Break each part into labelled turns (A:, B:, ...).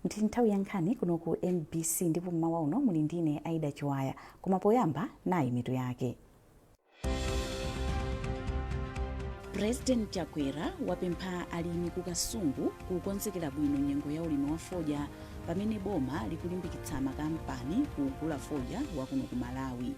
A: Ndi nthawi ya nkhani kuno ku MBC ndipo mmawa uno muli ndine Aida Chiwaya, koma poyamba nayi mitu yake. President Chakwera wapempha alimi ku Kasungu kukonzekera bwino nyengo ya ulimi wa fodya pamene boma likulimbikitsa makampani kugula fodya wakuno ku Malawi.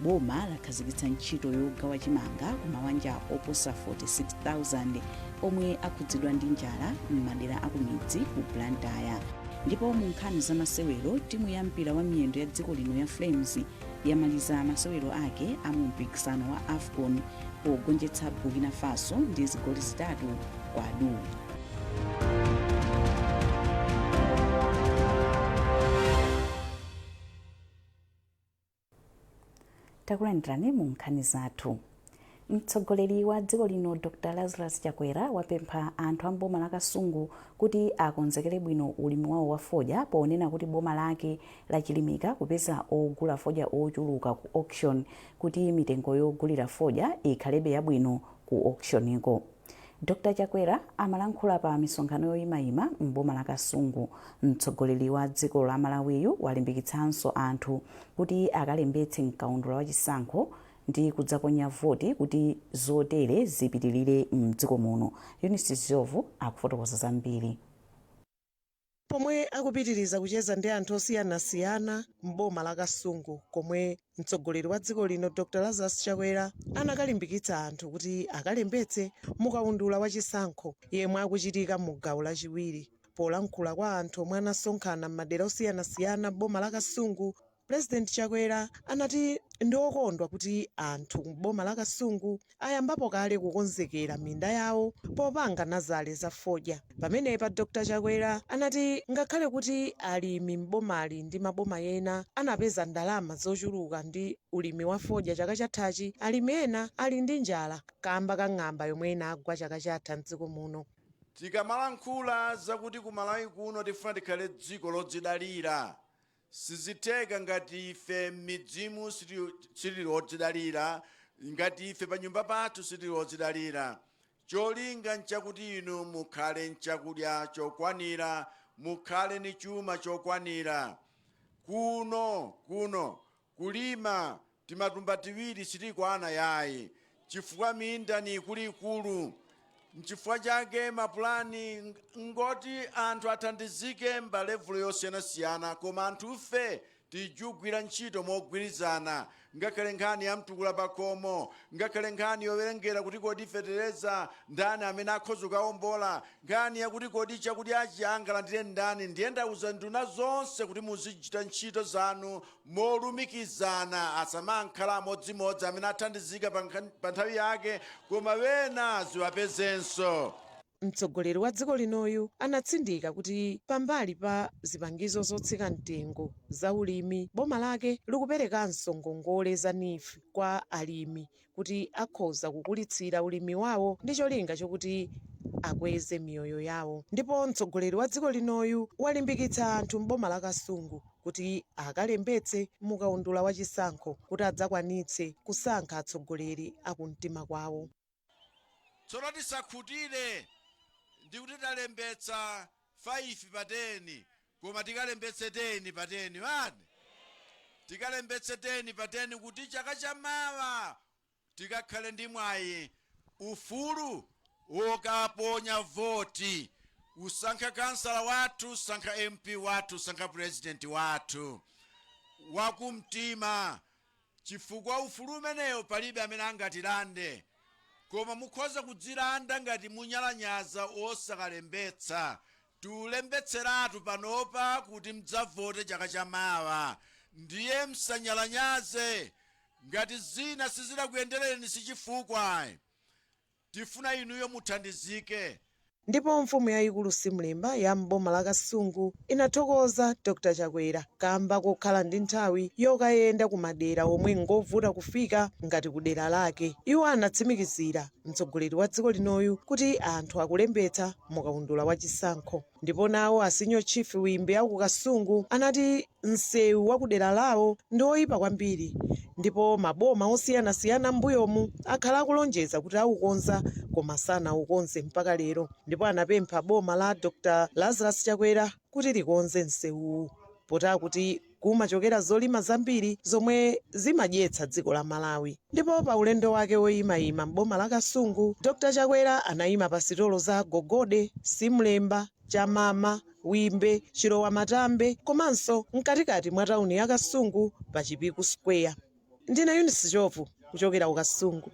A: Boma lakhazikitsa ntchito yogawa chimanga ku mabanja oposa 46,000 omwe akhudzidwa ndi njala m'madera akumidzi ku Blantyre. Ndipo mu nkhani za masewero, timu ya mpira wa miyendo ya dziko lino ya Flames yamaliza masewero ake a mu mpikisano wa AFCON pogonjetsa Burkina Faso ndi zigoli 3 kwa duu. Takulandirani mu nkhani zathu. Mtsogoleri wa dziko lino Dr Lazarus Chakwera wapempha anthu a mboma la Kasungu kuti akonzekere bwino ulimi wawo wa fodya ponena kuti boma lake lachilimika kupeza ogula fodya ochuluka ku auction kuti mitengo yogulira fodya ikhalebe yabwino ku auctioniko. Dr Chakwera amalankhula pa misonkhano yoyimayima m'boma la Kasungu. Mtsogoleri wa dziko la Malawiyu walimbikitsanso anthu kuti akalembetse mkaundula wa chisankho ndi kudzaponya voti kuti zotere zipitilire mdziko muno. Eunice Zyovu akufotokoza zambiri.
B: Pomwe akupitiriza kucheza ndi anthu osiyanasiyana m'boma la Kasungu komwe mtsogoleri wa dziko lino Dr Lazarus Chakwera anakalimbikitsa anthu kuti akalembetse mukaundula wa chisankho yemwe akuchitika mu gawo lachiwiri. Polankhula kwa anthu omwe anasonkhana m'madera osiyanasiyana m'boma la Kasungu, President Chakwera anati ndi okondwa kuti anthu m'boma la Kasungu ayambapo kale kukonzekera minda yawo popanga nazale za fodya. Pamenepa Dr Chakwera anati ngakhale kuti alimi m'bomali ndi maboma ena anapeza ndalama zochuluka ndi ulimi wa fodya chaka chathachi, alimi ena ali ndi njala kamba ka ng'amba yomwe inagwa chaka chatha m'dziko muno.
C: Tikamalankhula zakuti ku Malawi kuno tifuna tikhale dziko lodzidalira, Sizitheka ngati ife m'midzimu sitili odzidalira, ngati ife panyumba pathu sitili odzidalira. Cholinga nchakuti inu mukhale nchakudya chokwanira, mukhale ni chuma chokwanira. Kuno, kuno, kulima timatumba tiwiri sitikwana yayi chifukwa minda ni ikuluikulu. Nchifukwa chake mapulani ngoti anthu athandizike m'malevulo yosiyanasiyana koma anthufe tijugwira ntchito mogwirizana ngakhale nkhani ya mtukula pakhomo, ngakhale nkhani yowerengera kuti kodi fetereza ndani amene akhoza kukaombola, nkhani yakuti kodi chakudyachi angalandire ndani. Ndiye ndauza nduna zonse kuti muzichita ntchito zanu molumikizana, asamankhala amodzimodzi amene athandizika pa nthawi yake koma wena ziwapezenso.
B: Mtsogoleri wa dziko linoyu anatsindika kuti pambali pa zipangizo zotsika mtengo za ulimi, boma lake likuperekanso ngongole za NEEF kwa alimi kuti akhoza kukulitsira ulimi wawo ndi cholinga chokuti akweze miyoyo yawo. Ndipo mtsogoleri wa dziko linoyu walimbikitsa anthu m'boma la Kasungu kuti akalembetse mukaundula wa chisankho kuti adzakwanitse kusankha atsogoleri akumtima kwawo.
C: Tsono tisakhutire ndi kuti talembetsa 5 pa 10, koma tikalembetse 10 pa 10 ati tikalembetse 10 pa 10 kuti chaka chamawa tikakhale ndi mwayi, ufulu wokaponya voti, kusankha kansala wathu, sankha MP wathu, sankha president wathu wakumtima, chifukwa ufulu umenewo palibe amene angatilande, koma mukhoza kudzilanda ngati munyalanyaza osakalembetsa. Tiulembetseratu panopa kuti mdzavote chaka chamawa, ndiye msanyalanyaze. Ngati zina sizidakuyendereni sichifukwa ayi, tifuna inuyo muthandizike.
B: Ndipo mfumu yayikulu Simlemba ya m'boma la Kasungu inathokoza Dr Chakwera kamba kokhala ndi nthawi yokayenda ku madera omwe ngovuta kufika ngati ku dera lake. Iwo anatsimikizira mtsogoleri wa dziko linoyu kuti anthu akulembetsa mukaundula wa chisankho. Ndipo nawo a Senior Chief Wimbe aku Kasungu anati msewu wa kudera lawo ndi oyipa kwambiri ndipo maboma osiyanasiyana m'mbuyomu akhala akulonjeza kuti aukonza koma sanaukonze mpaka lero, ndipo anapempha boma la Dr Lazarus Chakwera kuti Kuti likonze msewuwu, poti akuti kumachokera zolima zambiri zomwe zimadyetsa dziko la Malawi. Ndipo pa ulendo wake woyimayima m'boma la Kasungu, Dr Chakwera anayima pa sitolo za Gogode, Simlemba, Chamama, Wimbe, Chilowa Matambe komanso mkatikati mwa tawuni ya Kasungu pa Chipiku Square. Ndine Eunice Chopu kuchokera ku Kasungu.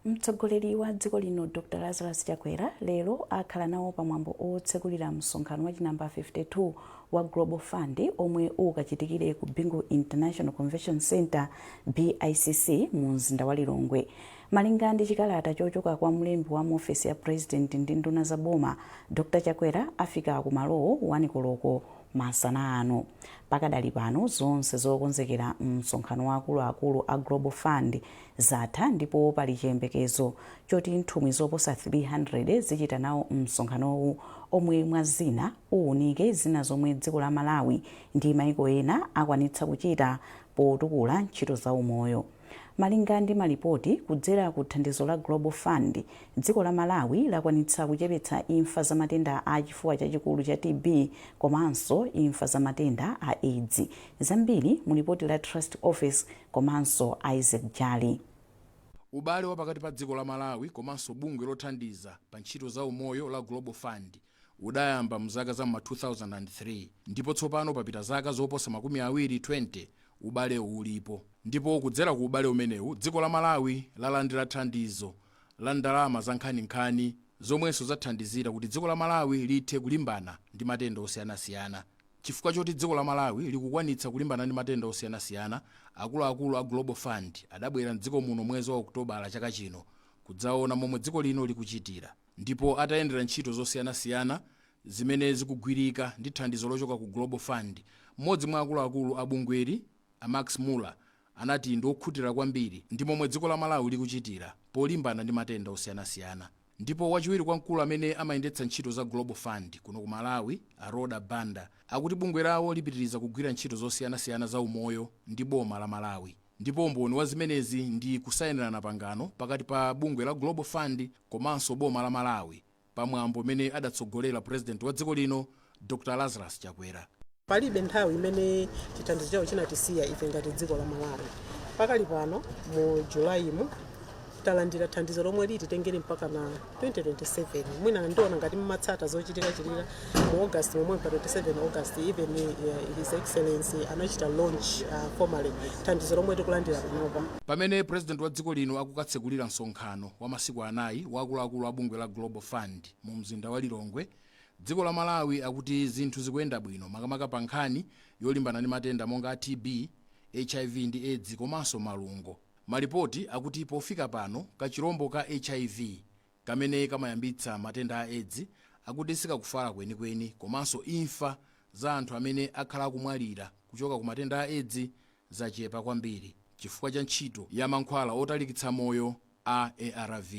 A: Mtsogoleri wa dziko lino Dr Lazarus Chakwera lero akhala nawo pamwambo otsekulira msonkhano wa chinamba 52 wa Global Fund omwe ukachitikire ku Bingu International Convention Center, BICC, mu mzinda wa Lilongwe. Malinga ndi chikalata chochoka kwa mlembi wa muofesi ya President ndi nduna za boma, Dr Chakwera afika ku malowo 1 koloko masana ano. Pakadali pano zonse zokonzekera msonkhano wa akuluakulu a Global Fund zatha ndipo pali chiyembekezo choti nthumwi zoposa 300 zichita nawo msonkhanowu, omwe mwa zina uwunike zina zomwe dziko la Malawi ndi maiko ena akwanitsa kuchita potukula ntchito za umoyo. Malinga ndi malipoti, kudzera ku thandizo la Global Fund, dziko la Malawi lakwanitsa kuchepetsa imfa za matenda a chifuwa chachikulu cha TB komanso imfa za matenda a AIDS. Zambiri mu lipoti la Trust Office komanso Isaac Jali.
D: Ubale wa pakati pa dziko la Malawi komanso bungwe lothandiza pa ntchito za umoyo la Global Fund udayamba mzaka za ma 2003, ndipo tsopano papita zaka zoposa 20 ubalewu ulipo. Ndipo kudzera ku ubale umenewu, dziko la Malawi lalandira thandizo la ndalama za nkhaninkhani zomwenso zathandizira kuti dziko la Malawi lithe kulimbana ndi matenda osiyanasiyana. Chifukwa choti dziko la Malawi likukwanitsa kulimbana ndi matenda osiyanasiyana, akuluakulu a Global Fund adabwera mdziko muno mwezi wa Okutobala chaka chino kudzaona momwe dziko lino likuchitira. Ndipo atayendera ntchito zosiyanasiyana zimene zikugwirika ndi thandizo lochoka ku Global Fund, mmodzi mwa akuluakulu a bungweli, a Max Muller, anati ndi okhutira kwambiri ndi momwe dziko la Malawi likuchitira polimbana ndi matenda osiyanasiyana. Ndipo wachiwiri kwa mkulu amene amayendetsa ntchito za Global Fund kuno ku Malawi, a Rhoda Banda, akuti bungwe lawo lipitiriza kugwira ntchito zosiyanasiyana za umoyo ndi boma la Malawi. Ndipo umboni wa zimenezi ndi kusayinirana pangano pakati pa bungwe la Global Fund komanso boma la Malawi pamwambo umene adatsogolera President wa dziko lino Dr Lazarus Chakwera.
E: Palibe nthawi imene chithandizo chawo chinatisiya ife ngati dziko la Malawi. Pakali pano mu Julayimu talandira thandizo lomwe lititengere mpaka na 2027. Mwina ndiona ngati mmatsata zochitika-chitika mu August momwe, pa 27 August, even His Excellency anachita launch formally thandizo lomwe tikulandira panopa.
D: Pamene President wa dziko lino akukatsekulira msonkhano wa masiku 4 wa akuluakulu a bungwe la Global Fund mu mzinda wa Lilongwe, dziko la Malawi akuti zinthu zikuyenda bwino, makamaka pa nkhani yolimbana ndi matenda monga a TB, HIV ndi AIDS komanso malungo. Malipoti akuti pofika pano kachirombo ka HIV kamene kamayambitsa matenda a AIDS akuti sikakufala kwenikweni, komanso imfa za anthu amene akhala akumwalira kuchoka ku matenda a AIDS zachepa kwambiri chifukwa cha ntchito ya mankhwala otalikitsa moyo a ARV.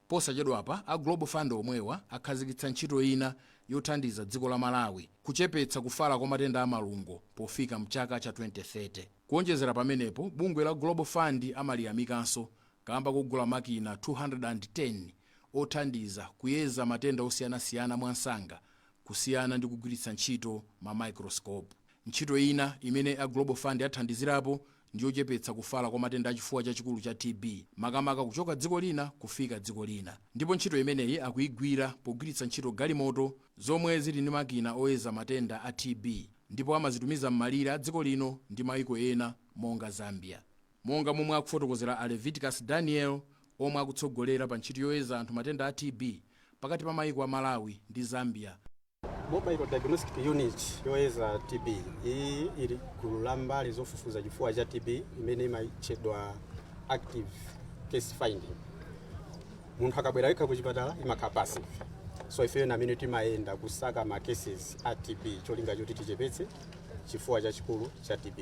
D: Posachedwapa a Global Fund omwewa akhazikitsa ntchito ina yothandiza dziko la Malawi kuchepetsa kufala kwa matenda a malungo pofika mchaka cha 2030. Kuonjezera pamenepo, bungwe la Global Fund amaliyamikanso kamba kugula makina 210 othandiza kuyeza matenda osiyanasiyana mwansanga kusiyana ndi kugwiritsa ntchito ma microscope. Ntchito ina imene a Global Fund athandizirapo ndiyochepetsa kufala kwa matenda achifuwa chachikulu cha TB, makamaka kuchoka dziko lina kufika dziko lina. Ndipo ntchito imeneyi akuyigwira pogwiritsa ntchito galimoto zomwe zili ndi makina oyeza matenda a TB, ndipo amazitumiza m'malire a dziko lino ndi mayiko ena monga Zambia, monga momwe akufotokozera a Leviticus Daniel omwe akutsogolera pa ntchito yoyeza anthu matenda a TB pakati pa mayiko a Malawi ndi Zambia.
F: Mobile Diagnostic Unit yoyeza TB iyi ili gulu la mbali zofufuza chifuwa cha TB imene imatchedwa active case finding. Munthu akabwera yekha kuchipatala imakhala passive, so ifeyo amene timayenda kusaka ma cases a TB, cholinga choti tichepetse chifuwa chachikulu cha TB.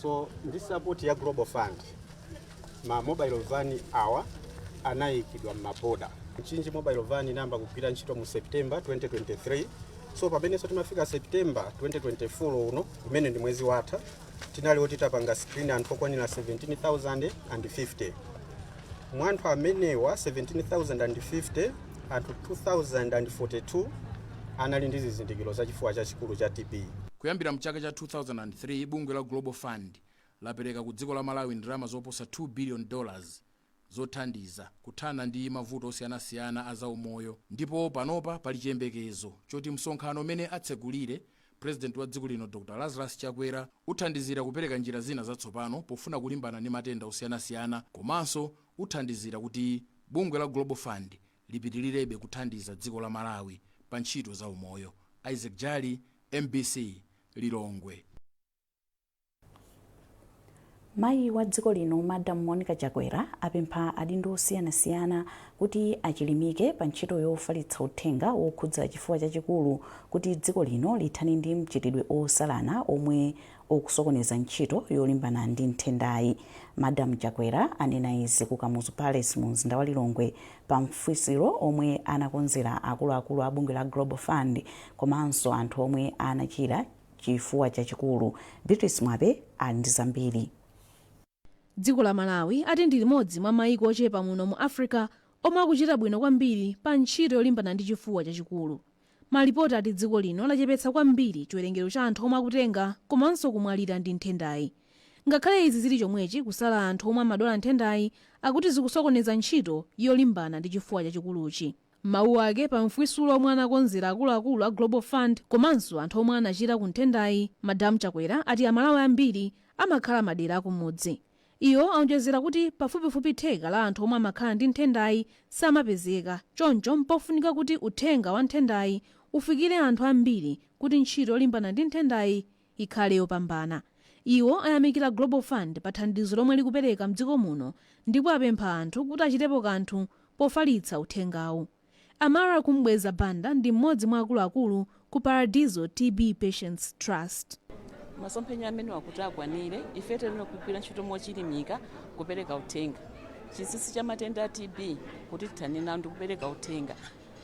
F: So ndi support ya Global Fund, ma mobile van awa anayikidwa m'maboda. Mchinji mobile van inayamba kugwira ntchito mu September 2023. So pamenenso timafika September 2024 uno, umene ndi mwezi watha, tinali oti tapanga screen anthu okwanira 17,050. Mwa anthu amenewa 17,050, Anthu 2042 anali ndi zizindikiro za chifuwa chachikulu cha TB.
D: Kuyambira mchaka cha 2003, bungwe la Global Fund lapereka ku dziko la Malawi ndalama zoposa $2 billion zothandiza kuthana ndi mavuto osiyanasiyana a zaumoyo, ndipo panopa pali chiyembekezo choti msonkhano umene atsegulire President wa dziko lino Dr Lazarus Chakwera uthandizira kupereka njira zina zatsopano pofuna kulimbana ndi matenda osiyanasiyana, komanso uthandizira kuti bungwe la Global Fund lipitilirebe kuthandiza dziko la Malawi pa ntchito za umoyo. Isaac Jali, MBC, Lilongwe.
A: Mayi wa dziko lino Madam Monica Chakwera apempha adindo osiyanasiyana kuti achilimike pa ntchito yofalitsa uthenga wokhudza chifuwa chachikulu kuti dziko lino lithane ndi mchitidwe osalana omwe okusokoneza ntchito yolimbana ndi nthendayi. Madam Chakwera anena izi ku Kamuzu Palace mu mzinda wa Lilongwe pa mfunsiro omwe anakonzera akuluakulu a bungwe la Global Fund komanso anthu omwe anachira chifuwa chachikulu. Beatrice Mwape ali ndi zambiri.
G: Dziko la Malawi ati ndi limodzi mwa mayiko ochepa muno mu Africa omwe akuchita bwino kwambiri pa ntchito yolimbana ndi chifuwa chachikulu. Malipoti ati dziko lino lachepetsa kwambiri chiwerengero cha anthu omwe akutenga komanso kumwalira ndi nthendayi. Ngakhale izi zili chomwechi, kusala anthu omwe amadwala nthendayi akuti zikusokoneza ntchito yolimbana ndi chifuwa chachikuluchi. Mawu ake pa mfwisulo omwe anakonzera akuluakulu a Global Fund komanso anthu omwe anachira ku nthendayi, Madam Chakwera ati Amalawi ambiri amakhala madera akumudzi. Iwo aonjezera kuti pafupifupi theka la anthu omwe amakhala ndi nthendayi samapezeka, choncho mpofunika kuti uthenga wa nthendayi ufikire anthu ambiri kuti ntchito yolimbana ndi nthendayi ikhale yopambana. Iwo ayamikira Global Fund pa thandizo lomwe likupereka mdziko muno ndipo apempha anthu kuti achitepo kanthu pofalitsa uthengawu. Amara Kumbweza Banda ndi mmodzi mwa akuluakulu ku Paradiso TB Patients Trust.
H: Masomphenya amene wakuti akwanire, ife tiyenera kugwira ntchito mochilimika kupereka uthenga, chinsinsi cha matenda a TB kuti tithane nawo ndi kupereka uthenga.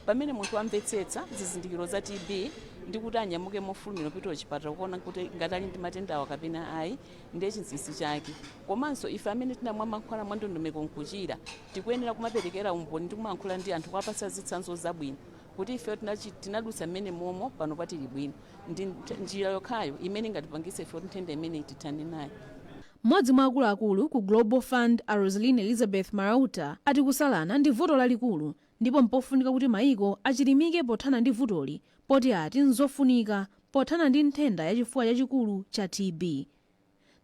H: Pamene munthu amvetsetsa zizindikiro za TB ndi kuti anyamuke mofulumira kupita kuchipatala kuona kuti ngati ali ndi matenda awa kapena ayi, ndiye chinsinsi chake. Komanso ife amene tinamwa mankhwala mwa ndondomeko nkuchira tikuyenera kumaperekera umboni ndi kumayankhula ndi anthu, kuwapatsa zitsanzo zabwino kuti ife tinadutsa mmene momo, pano patili bwino. Ndi njira yokhayo imene ingatipangitse ife kuti nthenda imene tithane nayo.
G: Mmodzi mwa akuluakulu ku Global Fund, a Rosaline Elizabeth Marauta, ati kusalana ndi vuto lalikulu ndipo mpofunika kuti mayiko achilimike pothana ndi vutoli, poti ati nzofunika pothana ndi nthenda yachifuwa chachikulu cha TB.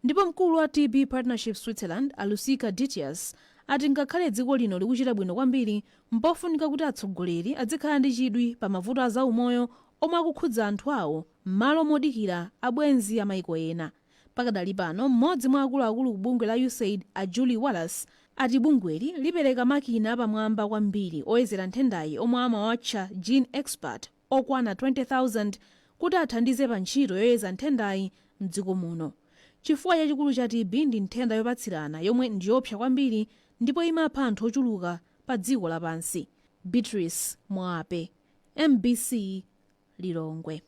G: Ndipo mkulu wa TB Partnership Switzerland, a Lucica Ditius, ati ngakhale dziko lino likuchita bwino kwambiri, mpofunika kuti atsogoleri adzikhala ndi chidwi pa mavuto a zaumoyo omwe akukhudza anthu awo m'malo modikira abwenzi a mayiko ena. Pakadali pano, mmodzi mwa akuluakulu ku bungwe la USAID, a Julie Wallace, ati bungweli lipereka makina apamwamba kwambiri oyezera nthendayi omwe amawatcha GeneXpert okwana 20,000 kuti athandize pa ntchito yoyeza nthendayi mdziko muno. Chifuwa chachikulu cha TB ndi nthenda yopatsirana yomwe ndiyopsa kwambiri ndipo imapha anthu ochuluka pa dziko lapansi. Beatrice Mwape, MBC, Lilongwe.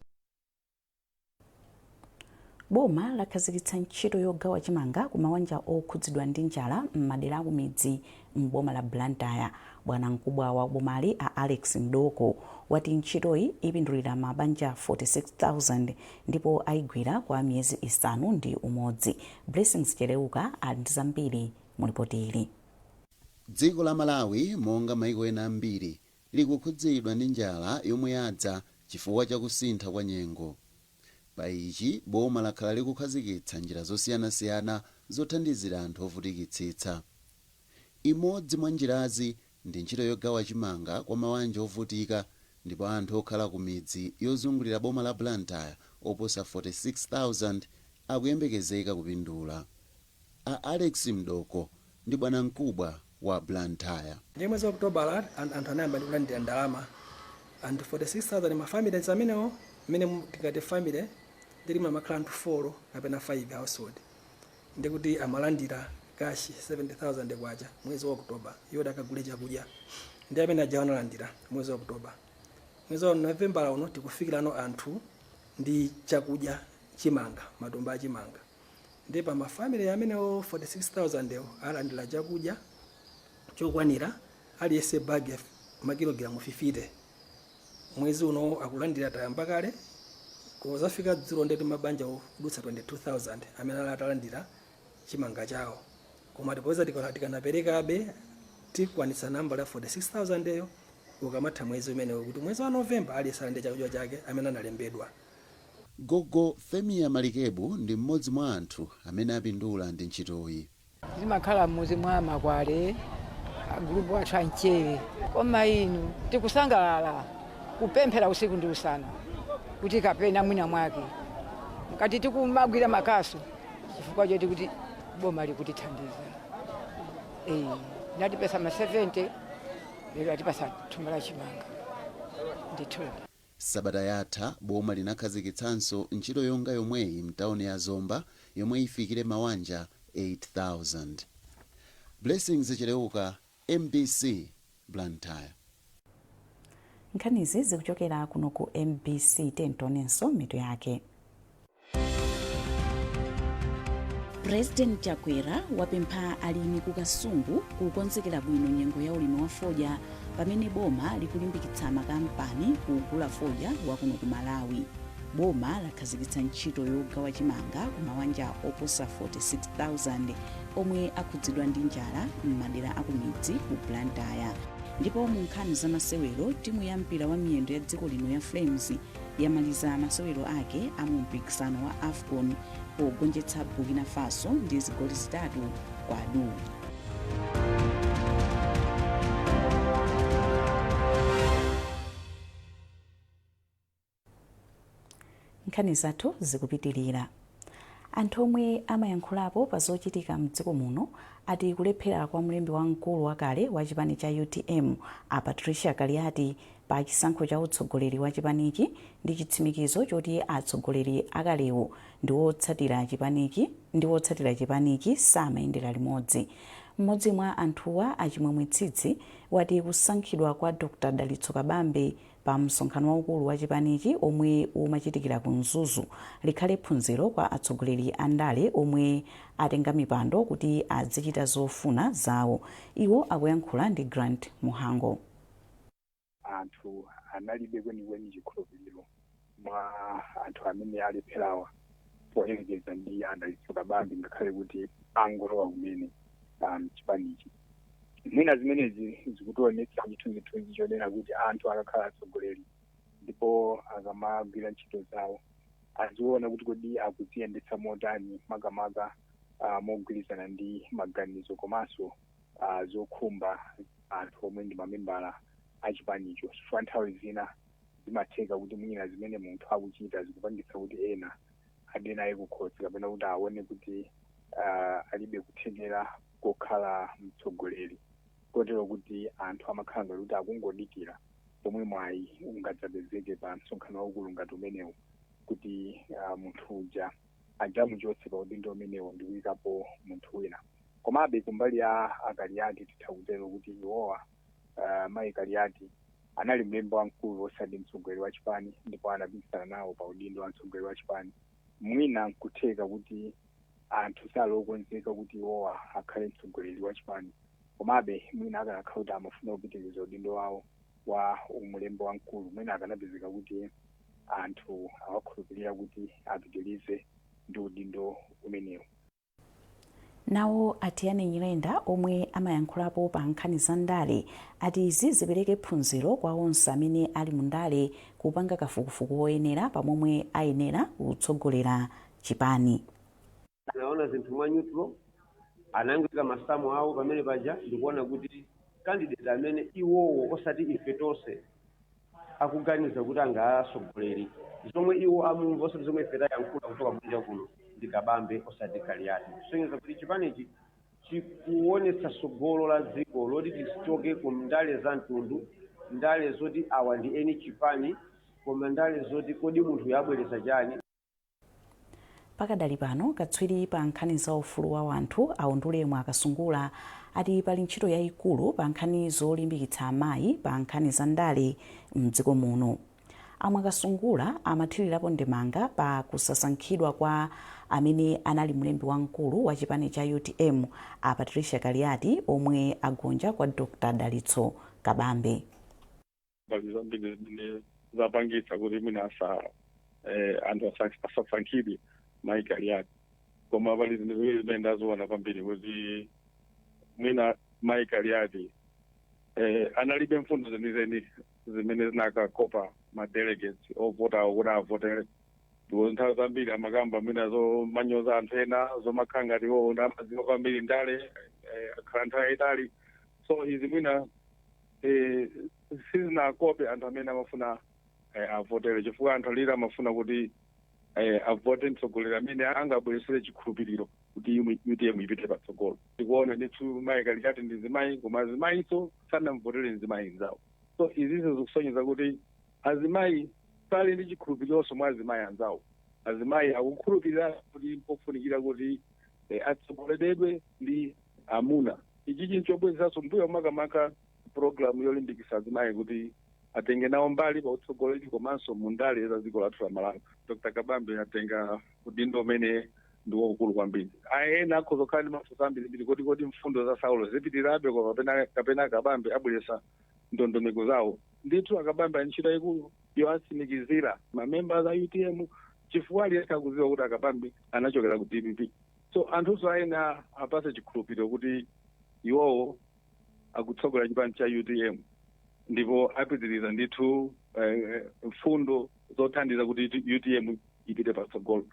A: Boma lakhazikitsa ntchito yogawa chimanga ku mabanja okhudzidwa ndi njala m'madera akumidzi m'boma la Blantyre. Bwana mkubwa wa bomali a Alex Mdoko wati ntchitoyi ipindulira mabanja 46,000 ndipo ayigwira kwa miyezi 6. Blessings Chereuka ali ndi zambiri mu ripoti ili.
I: Dziko la Malawi, monga maiko ena ambiri, likukhudzidwa ndi njala yomwe yadza chifukwa chakusintha kwa nyengo. Pa ichi, boma lakhala likukhazikitsa njira zosiyanasiyana zothandizira anthu ovutikitsitsa. Imodzi mwa njirazi ndi ntchito yogawa chimanga kwa mabanja ovutika, ndipo anthu okhala ku midzi yozungulira boma la Blantyre oposa 46,000 akuyembekezeka kupindula. A Alex Mdoko ndi bwanamkubwa wa Blantyre.
J: Ndiye mwezi wa Okutobala anthu anayamba ndi kulandira ndalama, anthu 46,000, ma families amenewo. Mmene tikati family, ndili amakhala anthu 4 kapena 5 household, ndikuti amalandira cash 70,000 kwacha mwezi wa Oktoba yoti akagule chakudya. Ndi amene aja analandira mwezi wa Oktoba. Mwezi wa Novembala uno tikufikirano anthu ndi chakudya, chimanga, matumba achimanga. Ndi pa ma family amenewo 46,000 ewo alandira chakudya chokwanira aliyense bag ya Makilogalamu 50 mwezi uno akulandira, tayamba kale. Kozafika dzulo ndeti mabanja kudutsa 22,000 amene ali atalandira chimanga chawo, koma tipoweza tikanaperekabe tikwanitsa namba la 46,000 eyo ukamatha mwezi umenewo, kuti mwezi wa Novemba aliyense alandire chakudya chake amene analembedwa.
I: Gogo Femia Malikebu ndi mmodzi mwa anthu amene apindula ndi ntchitoyi.
K: Zimakhala m'muzi mwa Makwale, agulupu athu amchere, koma inu tikusangalala, kupemphera usiku ndi usana kuti kapena mwina mwake ngati tikumagwira makasu chifukwa choti kuti boma likutithandiza. Natipesa ma 70, lero atipasa thumba la chimanga ndithu.
I: Sabata yatha boma linakhazikitsanso ntchito yonga yomweyi mtawuni ya Zomba yomwe ifikire mawanja 8000. Blessings Chileuka, MBC, Blantyre.
A: Nkhanizi zikuchokera kuno ku MBC. Tentonenso mitu yake. President Chakwera wapempha alimi ku Kasungu kukonzekera bwino nyengo ya ulimi wa fodya pamene boma likulimbikitsa makampani kugula fodya wakuno ku Malawi. Boma lakhazikitsa ntchito yogawa chimanga ku mawanja oposa 46,000 omwe akhudzidwa ndi njala m'madera akumidzi ku Blantyre. Ndipo mu nkhani za masewero, timu ya mpira wa miyendo ya dziko lino ya Flames yamaliza masewero ake a mu mpikisano wa AFCON pogonjetsa Burkina Faso ndi zigoli 3 kwa du. Nkhani zathu zikupitirira. Anthu omwe amayankhulapo pa zochitika mdziko muno ati kulephera kwa mlembi wamkulu wakale wa chipani cha UTM a Patricia Kaliati pa chisankho cha utsogoleri wa chipanichi ndi chitsimikizo choti atsogoleri akalewo ndi wotsatira chipanichi samayendera limodzi. Mmodzi mwa anthuwa, Achimwemwe Tsitsi, wati kusankhidwa kwa Dr Dalitso Kabambe pa msonkhano waukulu wa chipanichi omwe umachitikira ku Mzuzu likhale phunziro kwa atsogoleri a ndale omwe atenga mipando kuti azichita zofuna zawo. Iwo akuyankhula ndi Grant Muhango.
L: Anthu analibe kwenikweni chikhulupiriro mwa anthu amene alepherawa poyerekeza ndi a Dalitso Kabambe, ngakhale kuti angolowa kumene chipanichi. Mwina zimenezi zikutionetsa chithunzithunzi chonena kuti anthu akakhala atsogoleri ndipo akamagwira ntchito zawo aziona kuti kodi akuziyendetsa motani, makamaka mogwirizana ndi maganizo komanso zokhumba anthu omwe ndi mamembala achipanicho, chifukwa nthawi zina zimatheka kuti mwina zimene munthu akuchita zikupangitsa kuti ena ade naye kukhosi kapena kuti aone kuti alibe kuthekera kokhala mtsogoleri, kotero kuti anthu amakhala ngati kuti akungodikira pomwe mwayi ungadzapezeke pa msonkhano waukulu ngati umenewu kuti munthu uja adzamuchotse pa udindo umenewo ndi kuyikapo munthu wina. Komabe kumbali ya Akaliati titha kutero kuti iwowa, mayi Kaliati, anali mlembi wamkulu osati mtsogoleri wa chipani, ndipo anapikisana nawo pa udindo wa mtsogoleri wa chipani. Mwina nkutheka kuti anthu sali okonzeka kuti iwowa akhale mtsogoleri wa chipani, komabe mwina akanakhala kuti amafuna kupitiriza udindo wawo wa umulembi wamkulu, mwina akanapezeka kuti anthu awakhulupirira kuti apitirize ndi udindo umenewu.
A: Nawo Atiyane Nyirenda omwe amayankhulapo pa nkhani za ndale ati izi zipereke phunziro kwa onse amene ali mu ndale kupanga kafukufuku woyenera pamomwe ayenera kutsogolera chipani.
M: Anaona zinthu mwa neutral, anangoika masamu awo pamene paja ndikuona kuti candidate amene iwowo, osati ife tonse, akuganiza kuti angasogoleri zomwe iwo amumva, osati zomwe ife tayankhula kuchoka kunja kuno, ndi Kabambe osati Kaliati, kusonyeza kuti chipanichi chikuonetsa tsogolo la dziko loti tichoke ku ndale za mtundu, ndale zoti awa ndi eni chipani, koma ndale zoti kodi munthu yabweretsa chani.
A: Pakadali pano, katswiri pa nkhani za ufulu wa anthu a Undule Mwakasungula ati pali ntchito yayikulu pa nkhani zolimbikitsa amayi pa nkhani za ndale mdziko muno. A Mwakasungula amathirirapo ndemanga pa kusasankhidwa kwa amene anali mlembi wamkulu wa chipani cha UTM a Patricia Kaliati omwe agonja kwa Dr Dalitso Kabambe.
N: Pali zambiri zimene zapangitsa kuti mwina asa anthu asasankhidwe Mai Kaliati, koma pali zinthu ziwiri zimene ndaziona kwambiri, kuti mwina Mai Kaliati analibe mfundo zenizeni zimene zinakakopa ma delegates ovotawo kuti avotere, because nthawi zambiri amakamba mwina zomanyoza anthu ena, zomakhala ngati iwo amadziwa kwambiri ndale, akhala nthawi yayitali. So izi mwina sizinakope anthu amene amafuna avotere, chifukwa anthu alira amafuna kuti avote mtsogoleri amene angabweresere chikhulupiriro kuti UTM ipite patsogolo. Tikuona ndithu Mayi Kaliati ndi zimayi, koma azimayinso sanamvotere mzimayi nzawo. So izizo zikusonyeza kuti azimayi sali ndi chikhulupirironso mwa azimayi anzawo. Azimayi akukhulupirira kuti pofunikira kuti atsogoleredwe ndi amuna. Ichi chinchobwezeranso mbuyo, makamaka programu yolimbikitsa azimayi kuti atenge nawo mbali pa utsogoleri komanso mu ndale za dziko lathu la Malawi. Dr Kabambe atenga udindo umene ndi waukulu kwambiri. Ena akhoza kukhala ndi mafunso ambirimbiri kodi mfundo za Saulo zipitirirabe koma kapena Kabambe abweresa ndondomeko zawo? Ndithu akabambe ali ntchito yayikulu yoatsimikizira mamembers a UTM, chifukwa aliyense akudziwa kuti akabambe anachokera ku DPP. So anthunso aena apase chikhulupiriro kuti iwowo akutsogolera chipani cha UTM ndipo apitiriza ndithu mfundo zothandiza kuti UTM ipite patsogolo.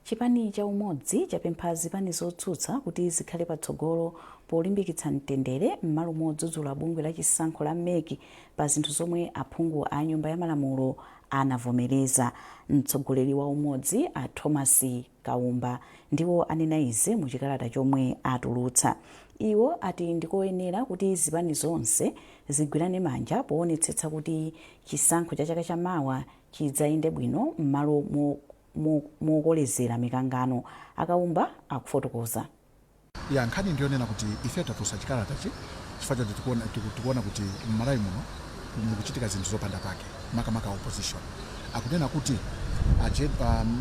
A: Chipani cha Umodzi chapempha zipani zotsutsa kuti zikhale patsogolo polimbikitsa mtendere m'malo modzudzula bungwe la chisankho la MEC pa zinthu zomwe aphungu a Nyumba ya Malamulo anavomereza. Mtsogoleri wa Umodzi a Thomas Kaumba ndiwo anena izi mu chikalata chomwe atulutsa. Iwo ati ndikoyenera kuti zipani zonse zigwirane manja poonetsetsa kuti chisankho cha chaka chamawa chidzayende bwino m'malo mokolezera mikangano. Akaumba akufotokoza.
O: Ya, nkhani ndiyonena kuti ife tatulutsa chikalatachi chifukwa choti tikuona kuti m'Malawi muno mukuchitika zinthu zopanda pake, makamaka opposition akunena kuti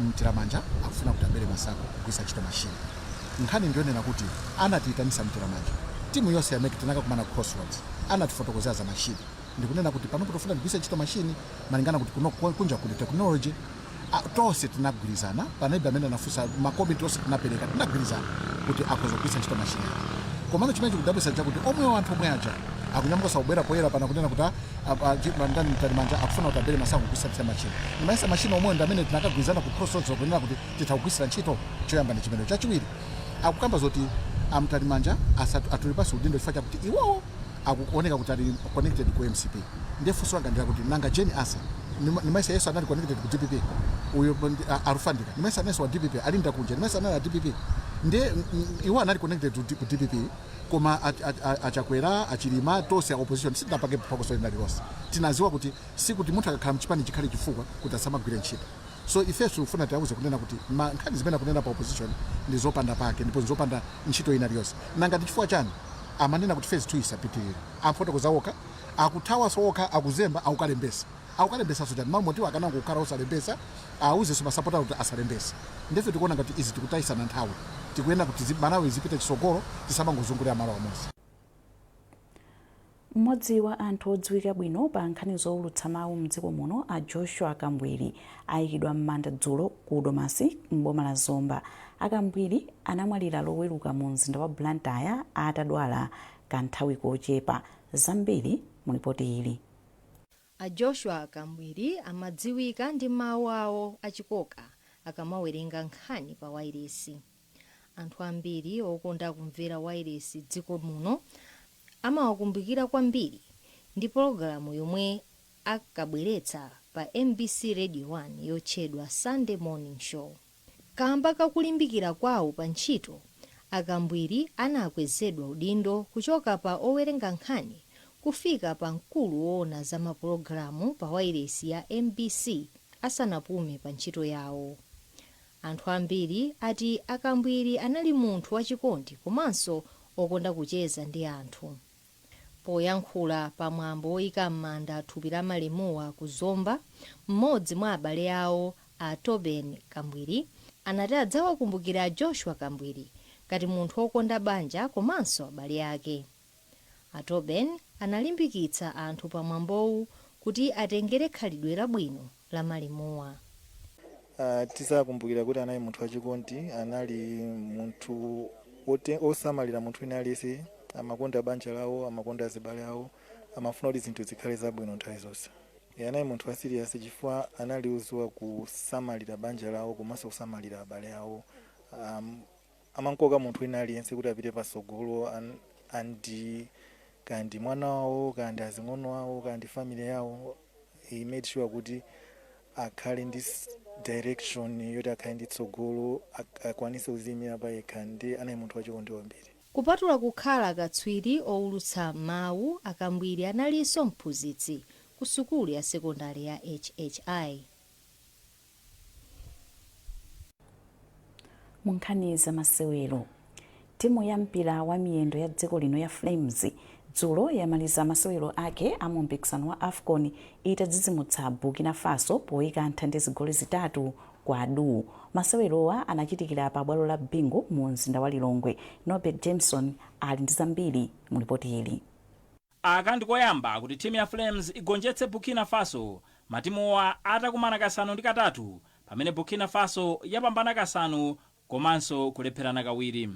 O: Mtalimanja akufuna kuti abere masankho kugwiritsa ntchito mashini. Nkhani ndiyonena kuti anatiyitanisa Mtalimanja, timu yonse ya MEC tinakakumana ku Crossroads, anatifotokozera za mashini ndikunena kuti panopo tofuna tigwiritse ntchito mashini malingana kuti kuno kunja kuli technology. Tonse tinagwirizana, panalibe amene anafunsa. Makomiti onse tinapereka, tinagwirizana kuti akhoza kugwiritsa ntchito mashini aja. Komano chimene chikudabwitsa chakuti omwewo anthu omwe aja akunyamuka kubwera poyera pana kunena kuti ndani, Mtalimanja akufuna kuti abere masankho kugwiritsa ntchito mashini. Ndimayesa mashini omwewo ndi amene tinakagwirizana ku Crossroads kunena kuti titha kugwiritsira ntchito. Choyamba ndi chimenecho. Chachiwiri, akukamba zoti amtalimanja atule pansi udindo chifukwa chakuti iwowo akuoneka kuti ali connected ku MCP. Ndiye funso langa ndila kuti nanga Jane Ansah, nimaisa yesu anali connected ku DPP? Uyo Arufandika, nimaisa anenso wa DPP? Alinda Kunja, nimaisa anali a DPP? Ndiye iwo anali connected ku DPP, koma achakwera, achilima, tonse a opposition sitinapange phokoso lina lilonse. Tinaziwa kuti sikuti munthu akakhala mchipani chikhale chifukwa kuti asamagwire ntchito. So ifenso tikufuna tiauze kunena kuti nkhani zimene akunena pa opposition ndi zopanda pake ndipo nzopanda ntchito ina iliyonse. Nanga ndi chifukwa chani amanena kuti phase 2 isapitirire? Amfotokoza okha, akuthawanso okha, akuzemba, akukalembesa. Akukalembesanso chani? Malo motiwo akanango kukhala osalembesa, auzenso masapota kuti asalembese. Ndefe tikuona ngati izi tikutayisana nthawi. Tikuyena kuti Malawi zipite chitsogolo, tisamangozungulira malo amodzi.
A: Mmodzi wa anthu odziwika bwino pa nkhani zowulutsa mawu mdziko muno, a Joshua Kambwiri, ayikidwa m'manda dzulo ku Domasi m'boma la Zomba. Akambwiri anamwalira Loweruka mu mzinda wa Blantyre atadwala kanthawi kochepa. Zambiri mu ripoti ili.
P: A Joshua Kambwiri amadziwika ndi mawu awo achikoka akamawerenga nkhani pa wailesi. Anthu ambiri okonda kumvera wailesi dziko muno amawakumbukira kwambiri ndi pologalamu yomwe akabweretsa pa MBC Radio 1 yotchedwa Sunday Morning Show. Kamba kakulimbikira kwawo pa ntchito, Akambwiri anakwezedwa udindo kuchoka pa owerenga nkhani kufika pa mkulu woona za mapulogalamu pa wailesi ya MBC asanapume pa ntchito yawo. Anthu ambiri ati Akambwiri anali munthu wachikondi komanso okonda kucheza ndi anthu. Poyankhula pamwambo woyika m'manda thupi la malemuwa ku Zomba, mmodzi mwa abale awo, a Toben Kambwiri, anati adzawakumbukira Joshua Kambwiri ngati munthu wokonda banja komanso abale ake. A Toben analimbikitsa anthu pa mwambowu kuti atengere khalidwe labwino la malemuwa.
Q: Tizakumbukira kuti anali munthu wachikondi, anali munthu osamalira munthu wina aliyense, amakonda banja lawo, amakonda azibale awo, amafuna kuti zinthu zikhale zabwino nthawi zonse. Anali munthu wa serious chifukwa anali oziwa kusamalira banja lawo komanso kusamalira abale awo. Amankoka munthu wina aliyense kuti apite pasogolo and kandi mwana wawo, kandi azing'ono awo, kandi family yawo, he made sure kuti akhale ndi direction yoti akhale ndi tsogolo, akwanise kuziyimira payekha, ndi anali munthu wachikondi kwambiri.
P: Kupatula kukhala katswiri owulutsa mawu, a Kambwiri analinso mphunzitsi ku sukulu ya sekondari ya HHI.
A: Mu nkhani za masewero, timu ya mpira wa miyendo ya dziko lino ya Flames dzulo yamaliza masewero ake a mu mpikisano wa AFCON itadzidzimutsa Burkina Faso poyikantha ndi zigoli 3 kwa duu. Masewerowa anachitikira pa bwalo la Bingu mu mzinda wa Lilongwe. Norbert Jameson ali ndi zambiri mu lipoti ili.
R: Aka ndikoyamba kuti timu ya Flames igonjetse Burkina Faso matimuwa atakumana kasanu ndi katatu pamene Burkina Faso yapambana kasanu komanso kulepherana kawiri.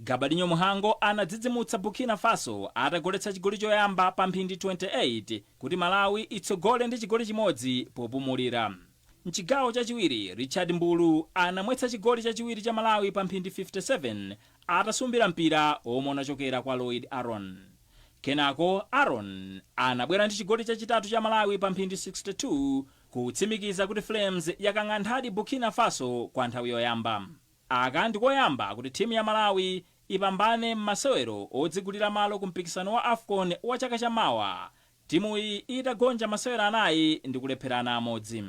R: Gabadinho Mhango anadzidzimutsa Burkina Faso atagoletsa chigoli choyamba pa mphindi 28 kuti Malawi itsogole ndi chigoli chimodzi popumulira. Mchigawo chachiwiri, Richard Mbulu anamwetsa chigoli chachiwiri cha Malawi pa mphindi 57 atasumbira mpira omwe unachokera kwa Lloyd Aaron. Kenako Aaron anabwera ndi chigoli chachitatu cha Malawi pa mphindi 62 kutsimikiza kuti Flames yakang'anthadi Burkina Faso kwa nthawi yoyamba. Aka ndikoyamba kuti timu ya Malawi ipambane m'masewero odzigulira malo ku mpikisano wa AFCON wa chaka cha mawa, timuyi itagonja masewero anayi ndi kulepherana amodzi.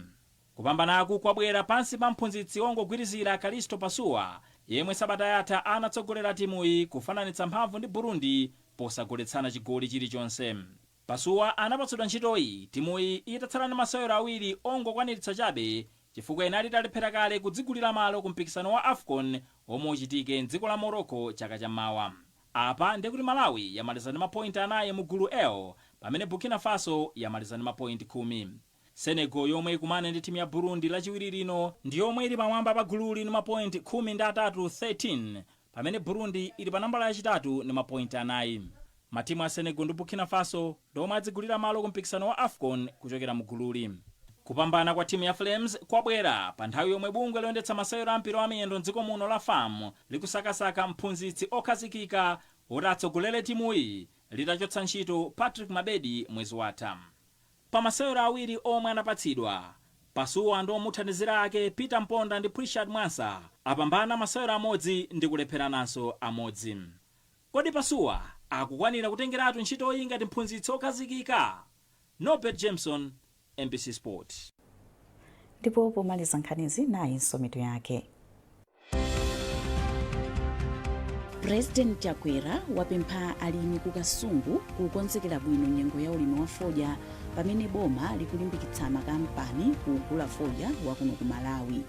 R: Kupambanaku kwabwera pansi pa mphunzitsi wongogwirizira Kalisto Pasuwa yemwe sabata yatha anatsogolera timuyi kufananitsa mphamvu ndi Burundi posagoletsana chigoli chilichonse. Pasuwa anapatsidwa ntchitoyi timuyi itatsala ndi masewero awiri ongokwaniritsa chabe chifukwa inali italephera kale kudzigulira malo ku mpikisano wa AFCON omwe uchitike mdziko la Morocco chaka cha mawa. Apa ndekuti Malawi yamaliza ndi mapointi anayi mu gulu L pamene Burkina Faso yamaliza ndi mapointi 10. Senegal yomwe ikumane ndi timu ya Burundi lachiwiri lino ndi yomwe ili pamwamba pa gululi ndi mapointi 13, 13, pamene Burundi ili pa nambala yachitatu ndi mapointi anayi. Matimu a Senegal ndi Burkina Faso ndi omwe adzigulira malo ku mpikisano wa AFCON kuchokera mu gululi. Kupambana kwa timu ya Flames kwabwera pa nthawi yomwe bungwe loyendetsa masewero a mpira wa miyendo mdziko muno la FAM likusakasaka mphunzitsi okhazikika woti atsogolere timuyi litachotsa ntchito Patrick Mabedi mwezi watha. Pa masewero awiri omwe anapatsidwa, Pasuwa ndi omuthandizira ake Peter Mponda ndi Prishad Mwansa apambana masewero amodzi ndi kulepherananso amodzi. Kodi Pasuwa akukwanira kutengeratu ntchitoyi ngati mphunzitsi okhazikika? Norbert Jameson, mbc Sport.
A: Ndipo pomaliza nkhanizi, nayinso mitu yake. President Chakwera wapempha alimi ku Kasungu kukonzekera bwino nyengo ya ulimi wa fodya pamene boma likulimbikitsa makampani kugula fodya wakuno ku Malawi.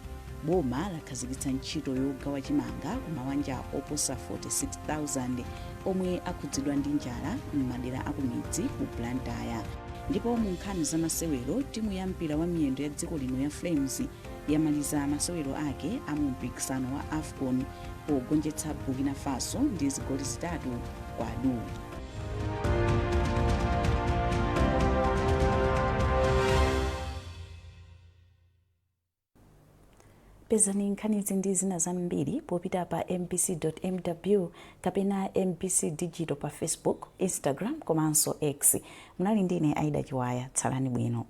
A: Boma lakhazikitsa ntchito yogawa chimanga ku mabanja oposa 46,000 omwe akhudzidwa ndi njala m'madera akumidzi ku Blantyre. Ndipo mu nkhani za masewero, timu ya mpira wa miyendo ya dziko lino ya Flames yamaliza masewero ake a mu mpikisano wa AFCON pogonjetsa Burkina Faso ndi zigoli 3 kwa duu. Pezani nkhanizi ndi zina zambiri popita pa mbc.mw kapena MBC Digital pa Facebook, Instagram komanso X. Munali ndine Aida Chiwaya. Tsalani bwino.